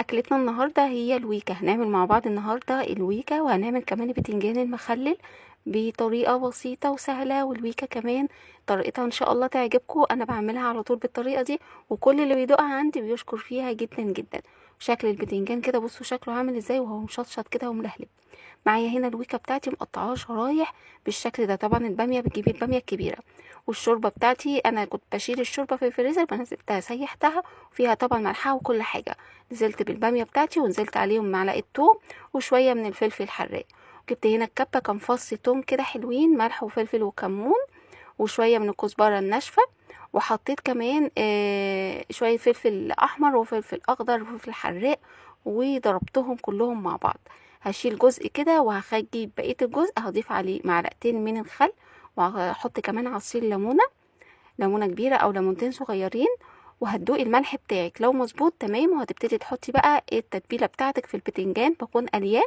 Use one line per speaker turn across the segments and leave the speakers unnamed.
اكلتنا النهارده هي الويكا. هنعمل مع بعض النهارده الويكا، وهنعمل كمان البتنجان المخلل بطريقة بسيطة وسهلة. والويكا كمان طريقتها ان شاء الله تعجبكم، انا بعملها على طول بالطريقة دي وكل اللي بيدوقها عندي بيشكر فيها جدا جدا. شكل البتنجان كده بصوا شكله عامل ازاي وهو مشطشط كده وملهلب. معايا هنا الويكا بتاعتي مقطعاها شرايح بالشكل ده. طبعا الباميه بتجيبي الباميه الكبيرة، والشوربه بتاعتي انا كنت بشيل الشوربة في الفريزر بنزلتها سيحتها فيها طبعا ملحها وكل حاجة. نزلت بالباميه بتاعتي ونزلت عليهم معلقه توم وشوية من الفلفل الحراق. جبت هنا الكبه كان فص توم كده حلوين، ملح وفلفل وكمون وشوية من الكزبره الناشفه، وحطيت كمان شوية فلفل احمر وفلفل اخضر وفلفل حراق، وضربتهم كلهم مع بعض. هشيل جزء كده وهخلي بقية الجزء هضيف عليه معلقتين من الخل، وهحط كمان عصير ليمونه، ليمونه كبيرة او ليمونتين صغيرين، وهتدوقي الملح بتاعك لو مظبوط تمام. وهتبتدي تحطي بقى التتبيله بتاعتك في البتنجان، بكون قلياه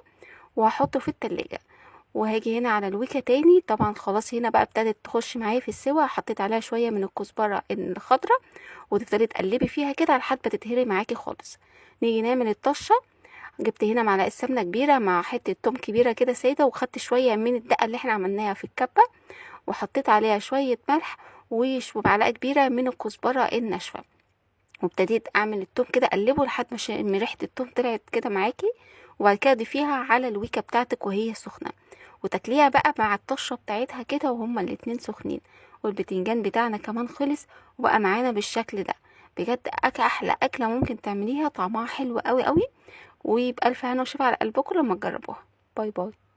وهحطه في التلاجة. وهاجي هنا على الويكا تاني، طبعا خلاص هنا بقى ابتدت تخش معايا في السوا، حطيت عليها شوية من الكزبره الخضراء وتفضلي تقلبي فيها كده لحد ما تتهري معاكي خالص. نيجي نعمل الطشه. جبت هنا معلقه سمنه كبيرة مع حتة توم كبيرة كده ساده، وخدت شوية من الدقة اللي احنا عملناها في الكبه وحطيت عليها شوية ملح ومعلقة كبيرة من الكزبره الناشفه، وابتديت اعمل التوم كده اقلبه لحد ما ريحه التوم طلعت كده معاكي. وبعد كده ضيفيها على الويكا بتاعتك وهي سخنة، وتاكليها بقى مع الطشه بتاعتها كده وهما الاتنين سخنين. والبتنجان بتاعنا كمان خلص وبقى معانا بالشكل ده. بجد احلى اكله ممكن تعمليها، طعمها حلو قوي قوي، ويبقى الف هنا وشفا على قلبكم لما تجربوها. bye bye.